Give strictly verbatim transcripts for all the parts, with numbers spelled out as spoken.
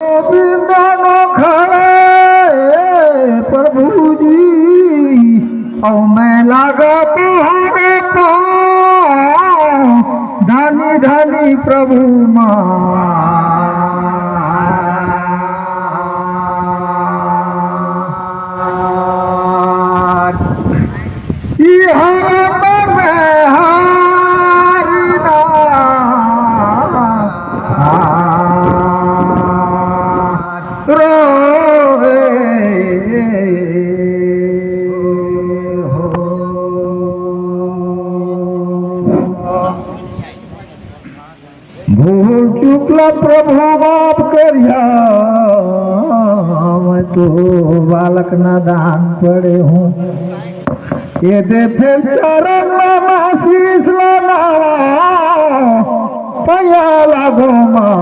गोविंद नोखड़े प्रभु जी, अउ मैं लागत हवे पाँव, धनी धनी प्रभु माँ। इहर मन में हारना रोए हो। भूल चूक ला प्रभु माफ करिहा, मैं तो बालक नादान पड़े हूँ। ये दे फेर चरण में आशीष ला नावा, पया लागो माँ।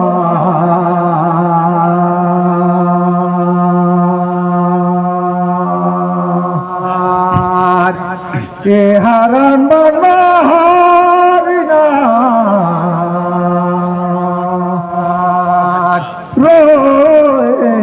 ए हरण बनहारी ना रोए।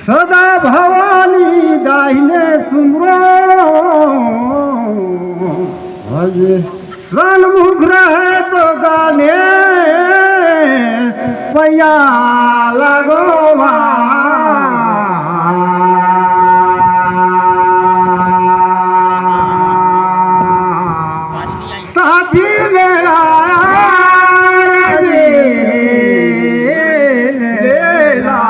सदा भवानी दाहिने सुमरो, सन्मुख रहे तो गाने पैया लगो माँ। साथी मेरा रे लेला।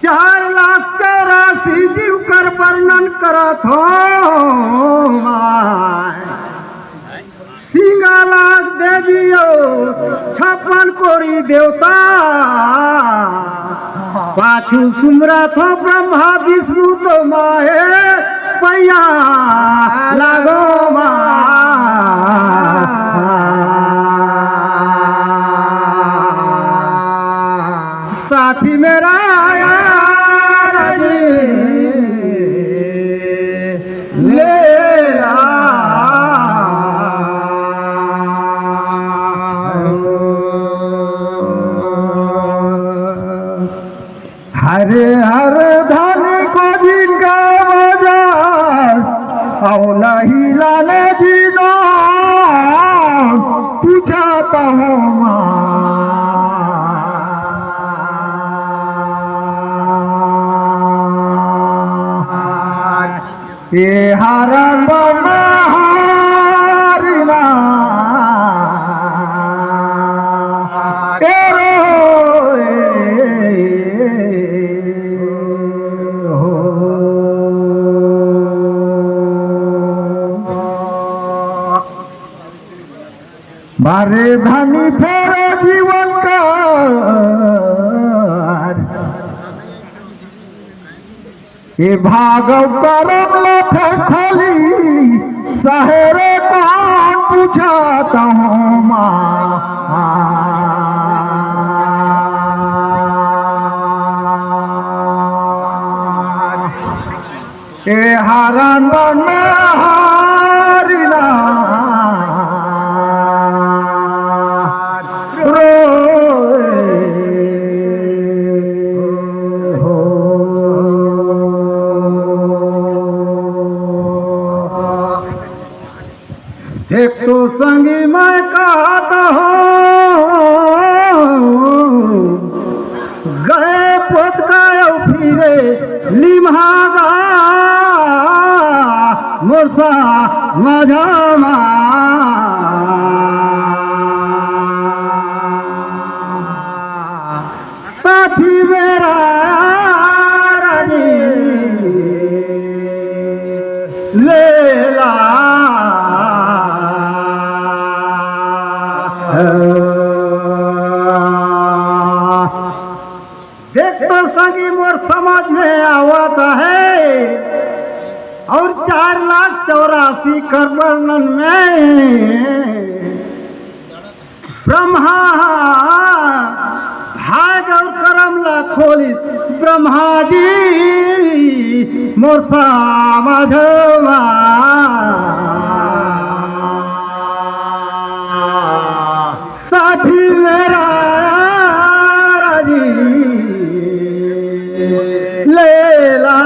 चार लाख चौरासी जीव कर वर्णन करत हो। सिंगाला देवी अउ छप्पन कोरी देवता, पाछू सुमरत हो ब्रह्मा विष्णु तो माहे पैया लागो माँ। साथी मेरा यार जी, लेला। हरे हर धनी को जिनका बाजार, अउ लही लाने जी नो पूछत हो माँ। ए हरण बनहारी ना ए रो ए हो। बारे धनी फेर जीवन कर ए भागव करम ला फेर खोली, सहेरे कोन पूछत हो माँ। ए हरण बनहारी ना रोए हो। एक तो संगी मैं कहत हो, गए पोत का अउ फिरे लिम्हागा मोर समझा मा। साथी मेरा राजी लेला। संगी मोर समझ में आवत हे, अउ चार लाख चौरासी कर वर्णन में ब्रह्मा भाग अउ करम ला खोलिस ब्रह्मा जी मोर समझ मा। साथी मेरा राजी लेला।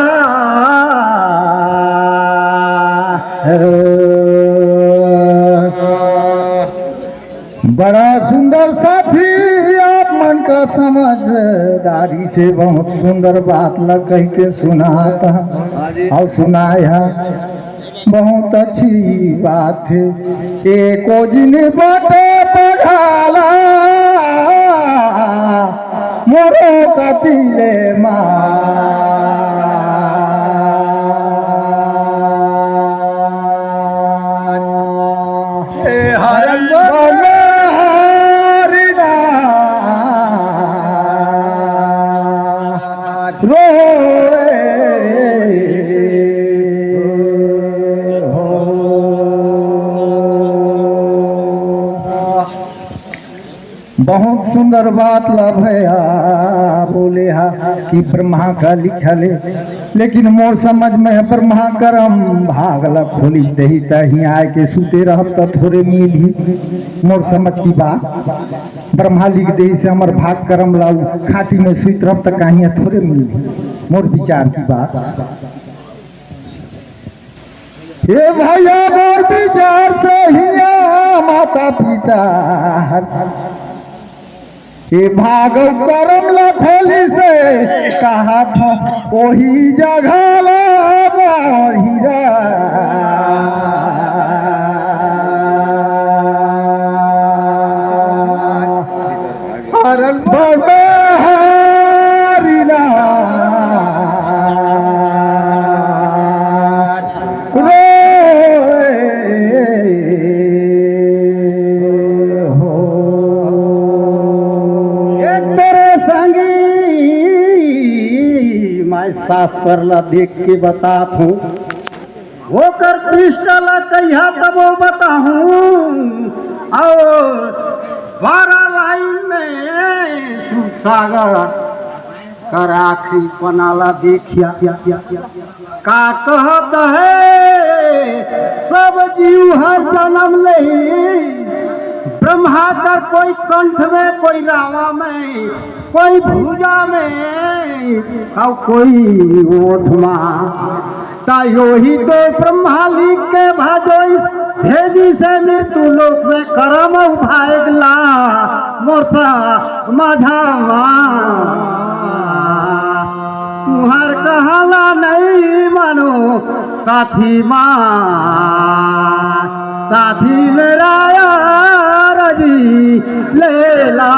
बड़ा सुंदर साथी, आप मन का समझदारी से बहुत सुंदर बात ला कहि के सुनात हे अउ सुनाय हे। बहुत अच्छी बात हे। एको जिन बाटे पघाला मोरो कति ले मा। हे हरन बोले हरि नाम। रोए हो। बहुत सुंदर बात ला भैया बोले हा कि ब्रह्मा का लिखल हे, लेकिन मोर समझ में हे ब्रह्मा करम भाग ला खोली देही त ही आय के सुते रहब त थोरे मिलही। मोर समझ की बात ब्रह्मा लिख देही से हमर भाग करम ला उ खाटी में सुत रहब त कहीं थोरे मिलही। मोर विचार की बात। हे भैया मोर विचार से हिया माता पिता हर हे भाग अउ करम ला खोली से कहा था ओही जगह ला मोर हीरा। हरन बबे हरि नाम। रे हो। ए तेरे संगी, मैं शास्त्र ला देख के बतात हूँ, ओकर पृष्ठ ला कहिया तबो बताहूँ। अउ बारह लाइन में सुरसागर कर आखिरी पना ला देखिया। का कहत हे, सब जीव हर जनम ले ही ब्रह्मा कर कोई कंठ में, कोई रावा में, कोई भुजा में, अउ कोई ओठ मा। त ओही तो ब्रह्मा लिख के भाजोइस भेजी से मृत्यु लोक में करम अउ भाग ला मोर समझ मा। तुहर कहला नहीं मानो साथी मा, साथी मेरा यार जी लेला।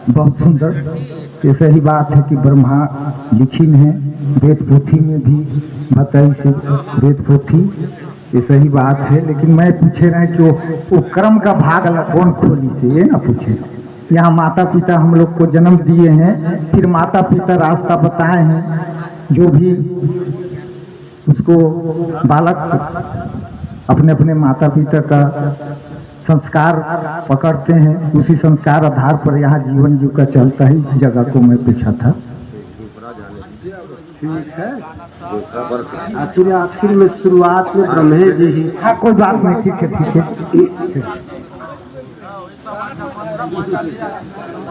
बहुत सुंदर। ये सही बात है कि ब्रह्मा लिखिन है, वेद पोथी में भी बताई से, वेद पोथी, ये सही बात है। लेकिन मैं पूछे रहे कि वो, वो कर्म का भाग ला कौन खोली से, ये ना पूछे। यहाँ माता पिता हम लोग को जन्म दिए हैं, फिर माता पिता रास्ता बताए हैं, जो भी उसको बालक अपने अपने माता पिता का संस्कार पकड़ते हैं, उसी संस्कार आधार पर यहाँ जीवन जीव का चलता है। इस जगह को मैं पूछा था। ठीक है, आखिर आखिर में शुरुआत में ब्रह्मे जी ही। हाँ, कोई बात नहीं, ठीक है, ठीक है।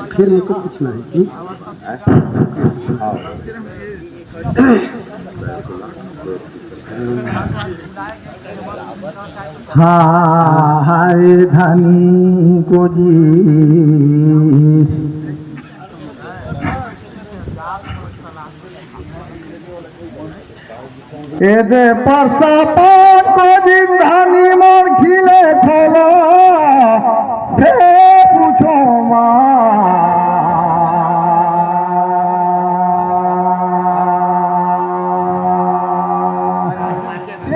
फिर मुझको पूछना है कि हाँ, हरे धनी को जी। एदे परसा पान को जिंधानी मन खिले थला, फे पूछो मा।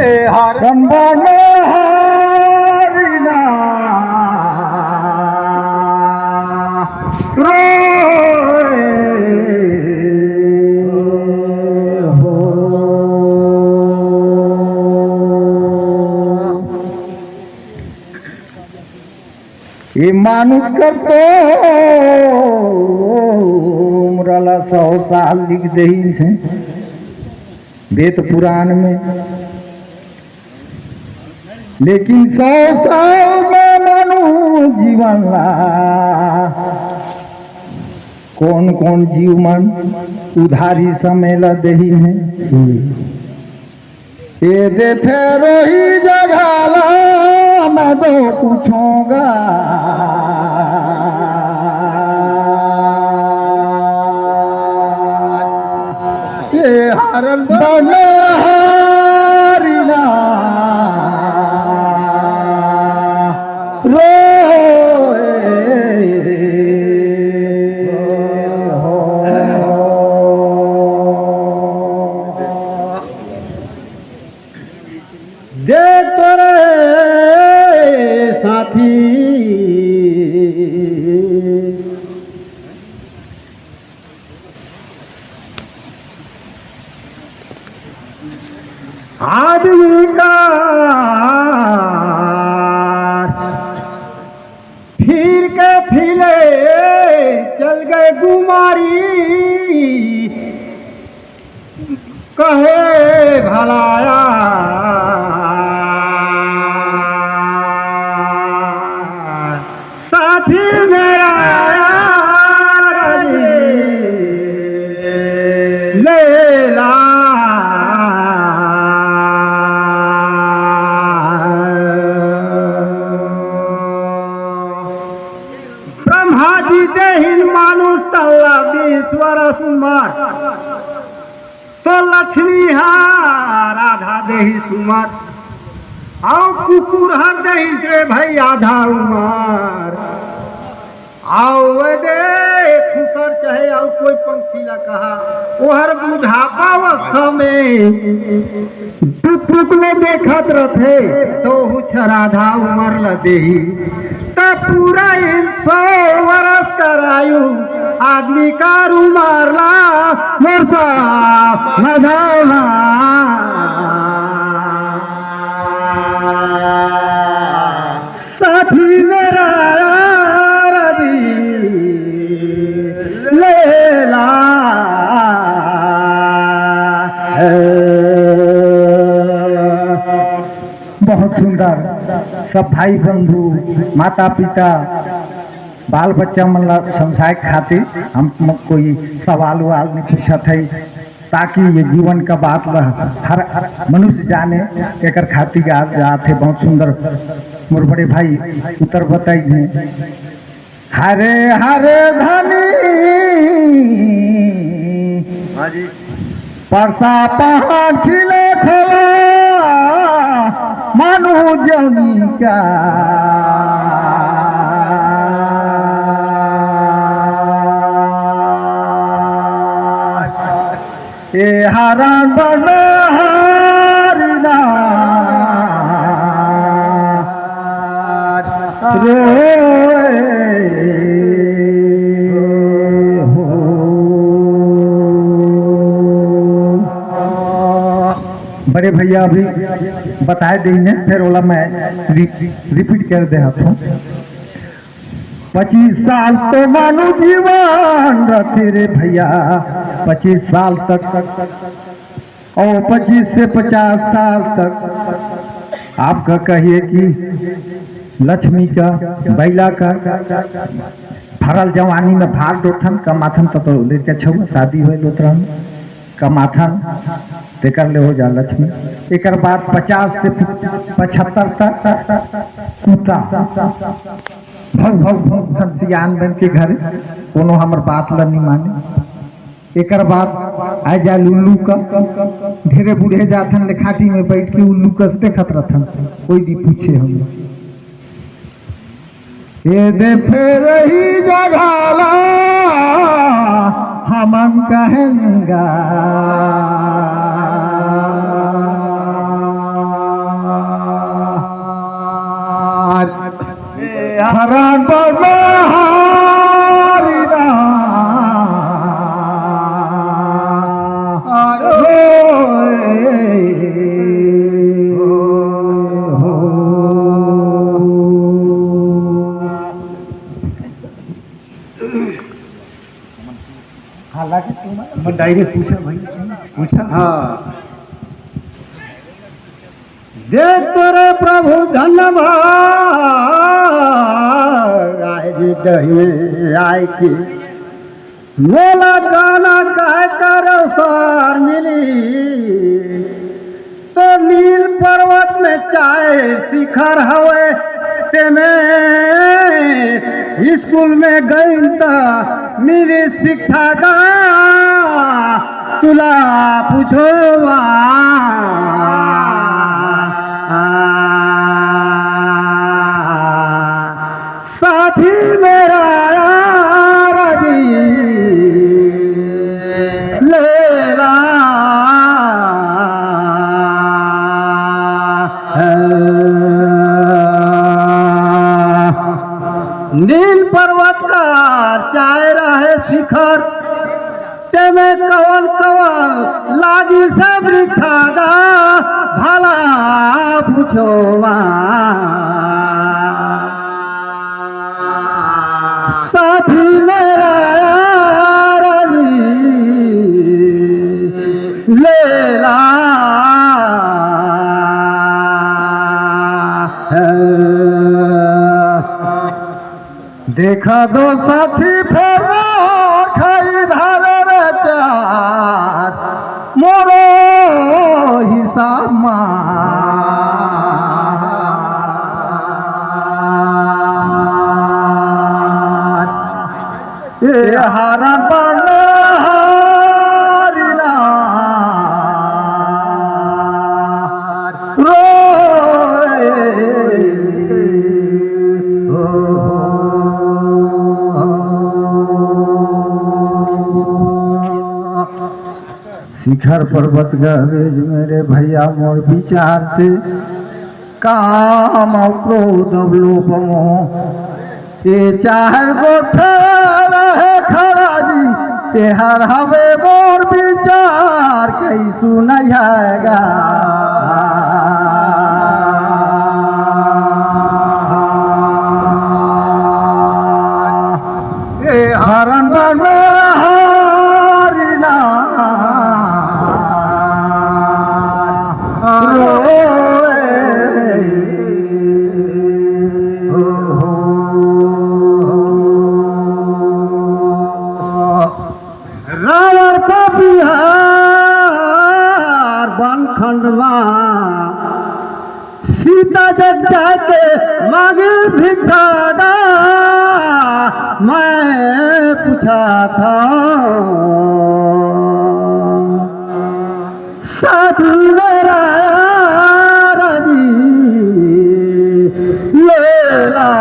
ए हरन बने हरिना। ये मानुष कर तो मोर ला सौ साल लिख देही से वेद पुराण में, लेकिन सौ साल में मानुष जीवन ला कौन कौन जीव मन उधारी समय ला देही है। ये दे फेर वही जगह ला मैं दो पूछूंगा। ये हरण बनहारी ना रोए हो। देख तोरे साथी आदमी का फिर के फिले चल गए गुमारी। कहे भलाया साथी मेरा यार जी लेला। ब्रह्मा जी देहिन मानुष तल्ला वीसवरस उमर, तो लक्ष्मी हा आधा देहिस उमर, अउ कुकुर हर देहिस रे भाई आधा उमर। अउ ए दे खुसर चाहे अउ कोई पंछी ला कहा, ओहर बुढ़ापा अवस्था में टुकटुक में देखत रथे, तो हुछर आधा उमर ला देही। त पूरा इन सौ वरस कर आयु आदमी कर उमर ला मोर समझाना। साथी मेरा यार जी लेला। बहुत सुंदर। सब भाई बंधु, माता पिता, बाल बच्चा मन ला समझाए खातिर हम कोई सवाल उवाल नहीं पूछत है, ताकि ये जीवन का बात ला हर मनुष्य जाने, एकर खातिर आज जात है। बहुत सुंदर मोर बड़े भाई उत्तर बताई हैं। हरे हरे धनी हाँ जी। परसा पहाड़ खिले खोला मानु जौनी का। ए हरण बनहारी ना रोए हो। बड़े भैया अभी बताए देने, फिर ओला मैं रि-, रिपीट कर दे हूँ। पच्चीस साल तो मानु जीवन रथे रे भैया, पच्चीस साल तक, और पच्चीस से पचास साल तक आपका कहिए कि लक्ष्मी का, बैला का भरल जवानी में भार डोथन, कमाथन त तो लड़का छउआ शादी होए लोत रहन, कमाथन तेकर ले हो जा लक्ष्मी। एकर बाद पचास से पचहत्तर तक कुत्ता भौ भौ भौ थन सियान बन के घरे, कोनो हमर बात ला नहीं माने। एकर बाद आ जा उल्लू का, ढेरे बूढ़े जाथन ले खाटी में बैठ के उल्लू कस देखत रथन, कोई दी पूछे हम। ए दे फेर ही जगाला हमन कहेंगा। हरण बनहारी ना रोए हो। डायरी पूछा भाई, पूछा। हाँ। दे तोरे प्रभु धन्यवाद, आए रे दहिने आए के मोला गाना गाए कर अवसर मिली। तो नील पर्वत में चार शिखर हवे, तेमे स्कूल में गइन त मिली शिक्षा गा, तुला पूछोवा। साथी मेरा यार जी लेला। नील पर्वत का चार हे शिखर, तेमे कवन कवन लागी से वृक्षा गा, भला पूछोवा। साथी मेरा यार जी लेला। देखा दो साथी फेर खाई धार रे चार मोरो हिसाब मा। ए हरन बन हरिना रोए। शिखर पर्वत गहबे मेरे भैया मोर विचार से काम अउ क्रोध अउ लोभ मोह, ये चार गो ठहर हे खड़ा जी, तेहर हवे मोर विचार, कइसु नइ हे गा। ए हरन बन हरिना रोए। रावण का बिहार बनखंड मा सीता जग जाके मांगी भिक्षा गा, मैं पूछा था। साधु मेरा रवि लेला।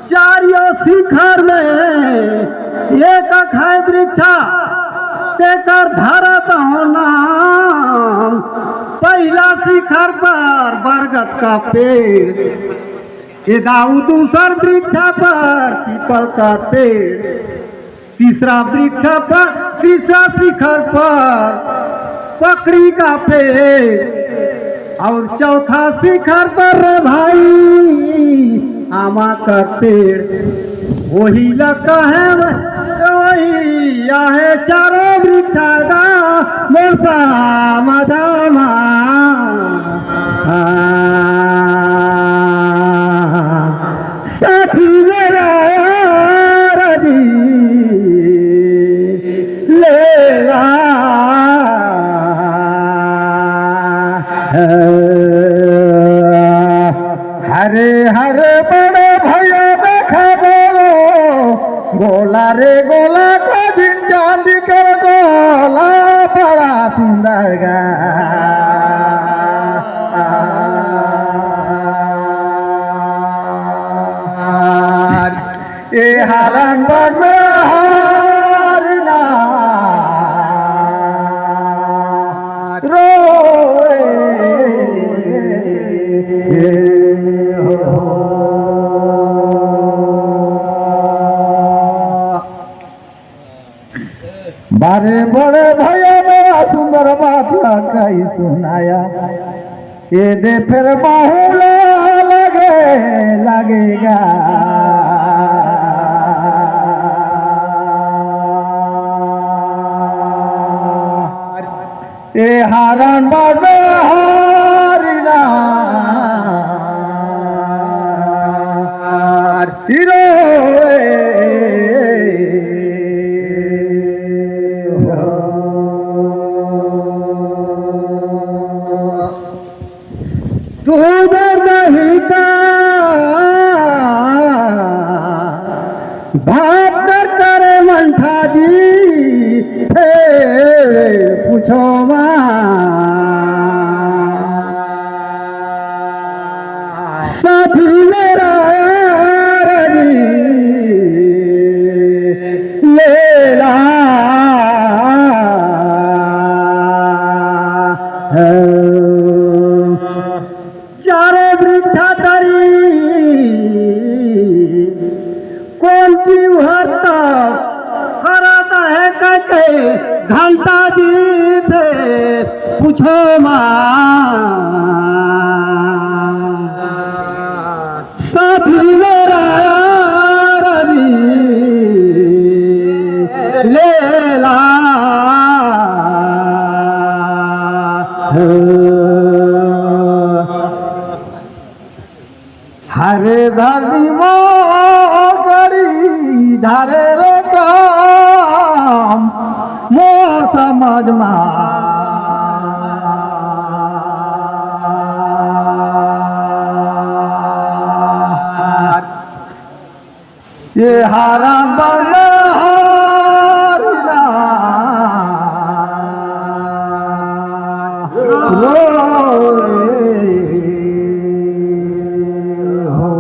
चारियो शिखर में एक अखाय वृक्षा, तेकर धरत हो नाम। पहिला शिखर पर बरगद का पेड़, ए दाऊ दूसर वृक्षा पर पीपल का पेड़, तीसरा वृक्षा पर, तीसरा शिखर पर पकड़ी का पेड़, अउ चौथा शिखर पर रे भाई आमा का पेड़। ओही ला कहे मैं, ओही आहे चारों वृक्षा गा मोर समाधान। साथी मेरा यार जी लेला। हरे हरे बड़े भैया देखा दो, गोला रे गोला का जिन चांदी कर गोला, बड़ा सुंदर गा। ए हरन बन हरना रोए हो। बारे बड़े भैया मेरा सुंदर बात ला कही सुनाया। ए दे फेर बाहुला लगेगा। ए हरन बबे हरि नाम हीरो ए हो। तू नहीं का बात कर करे मंठा जी, फेर पूछो माँ। साथी मेरा यार जी, लेला। चारों वृक्षा तरी कौन की हरता करत है कह के घंटा जी दे पूछो माँ। साथी मेरा यार जी लेला। हरे धरनी मोर गड़ी धरे रे काम मोर समझ मा। ये हरा बन हरि नाम रोए हो।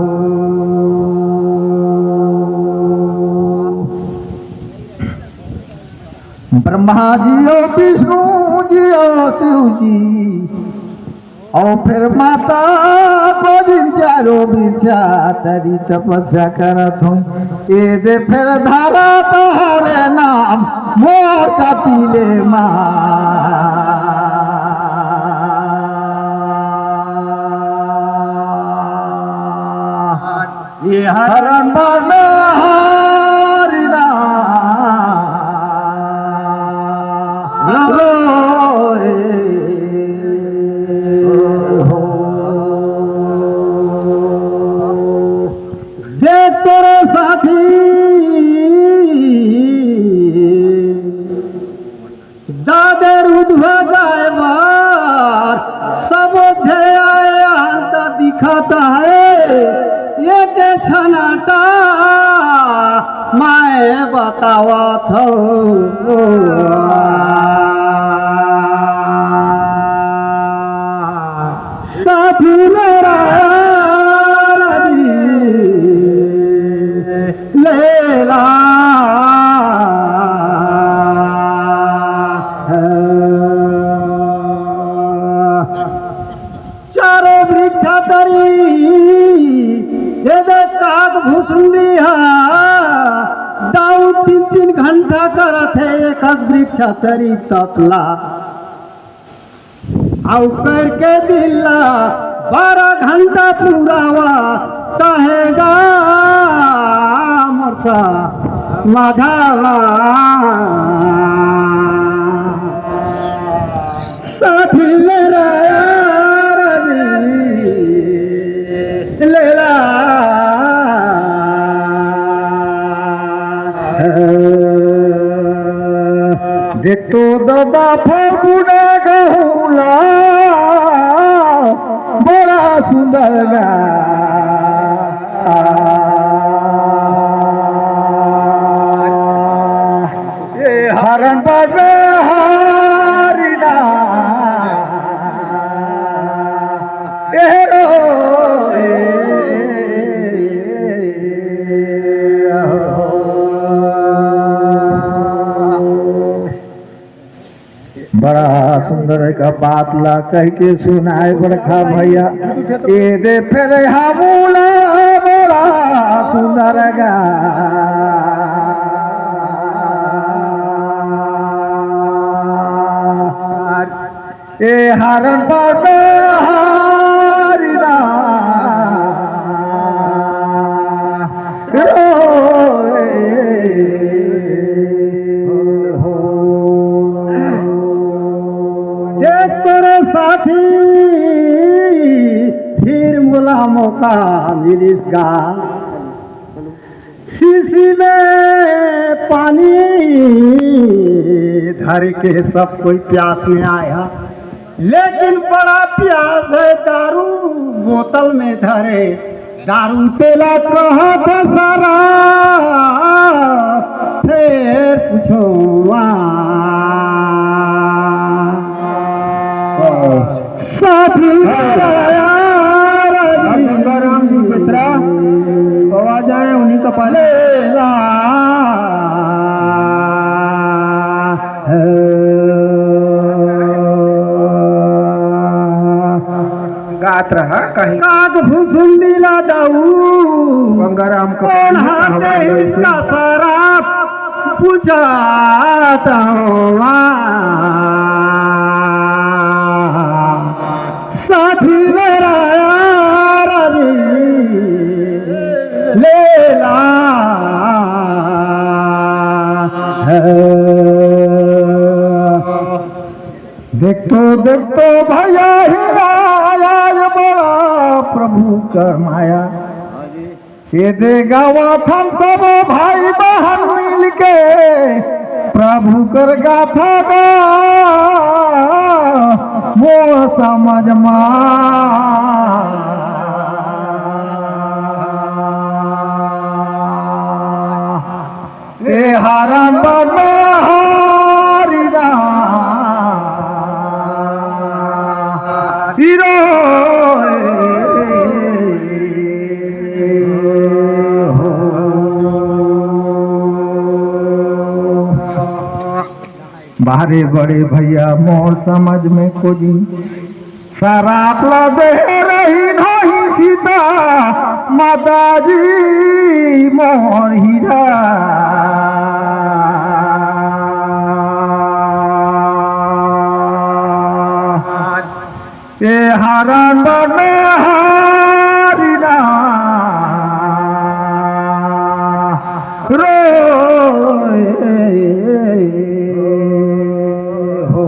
ब्रह्मा जी और विष्णु जी और शिव जी और फिर माता को जिन चारों वृक्षा तरी तपस्या करत हों। ए दे फिर धरा तोहरे नाम मोर कतिले माँ। ये हरन बन हरि नाम रोए हो। जे तोरे साथी दादे रुधवा गाय बार, सब ध्याय अंत दिखत है, एक छनाटा मैं बतावत हूँ। साधु मेरा जी लेला। चारों वृक्ष तरी ये दे काग भुसुंडी हा दाऊ तीन तीन घंटा करत है एक एक वृक्ष तरी तपला। अउ करके दिल्ला बारह घंटा पूरावा तहेगा मोरसा मझावा। साथी मेरा यार जी लेला। देखतो दादा फगुना गहुला बड़ा सुंदर गा। ए हरन बबे हरि नाम एहरो ए हो। बड़ा सुंदर का बात ला कह के सुनाए बड़खा भैया। ए दे फेर हमूला बड़ा सुंदर गा। ए हरन बबे हरि नाम फिर मोला मौका मिलिस गा, शीशी में पानी धर के सब कोई प्यास में आया, लेकिन बड़ा प्यास है, दारू बोतल में धरे, दारू तेला कहत सरवा, फेर पूछो साथी मेरा यार जी। गंगाराम जी के तरह आवाज आए, उन्हीं का पानी। गात रहा कहीं। काग भुसुंडी ला दाऊ। गंगाराम का कौन पानी हाथे हमारे इसका शराब पूछा था। साथी मेरा यार जी, लेला है। देखतो देखतो भैया ही आया, बड़ा प्रभु कर माया। ये दे गावत हम सब भाई बहन मिलके प्रभु कर गाथा गा मोर समझ मा। ए हरण बन हरि राम। हीरो हो। बाहरे बड़े भैया मोर समझ में कोई शराब ला दे रही नहीं सीता माता जी मोर हीरा। ए हरण बन हरि राम। रोए हो।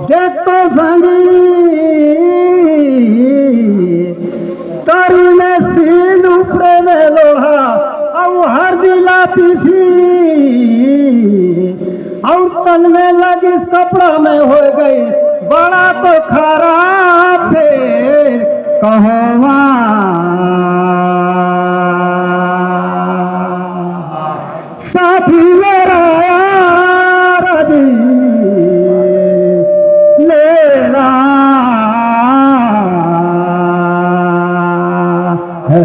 देख तो संगी, तरी में सील ऊपरे में लोहा, अउ हरदी ला पीसी, अउ तन में लगिस कपड़ा में हो गई, बड़ा तो खराब फेर कहवा। साथी मेरा यार जी, मेरा है।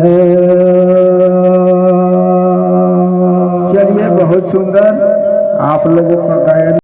चलिए, बहुत सुंदर आप लोगों का गायन।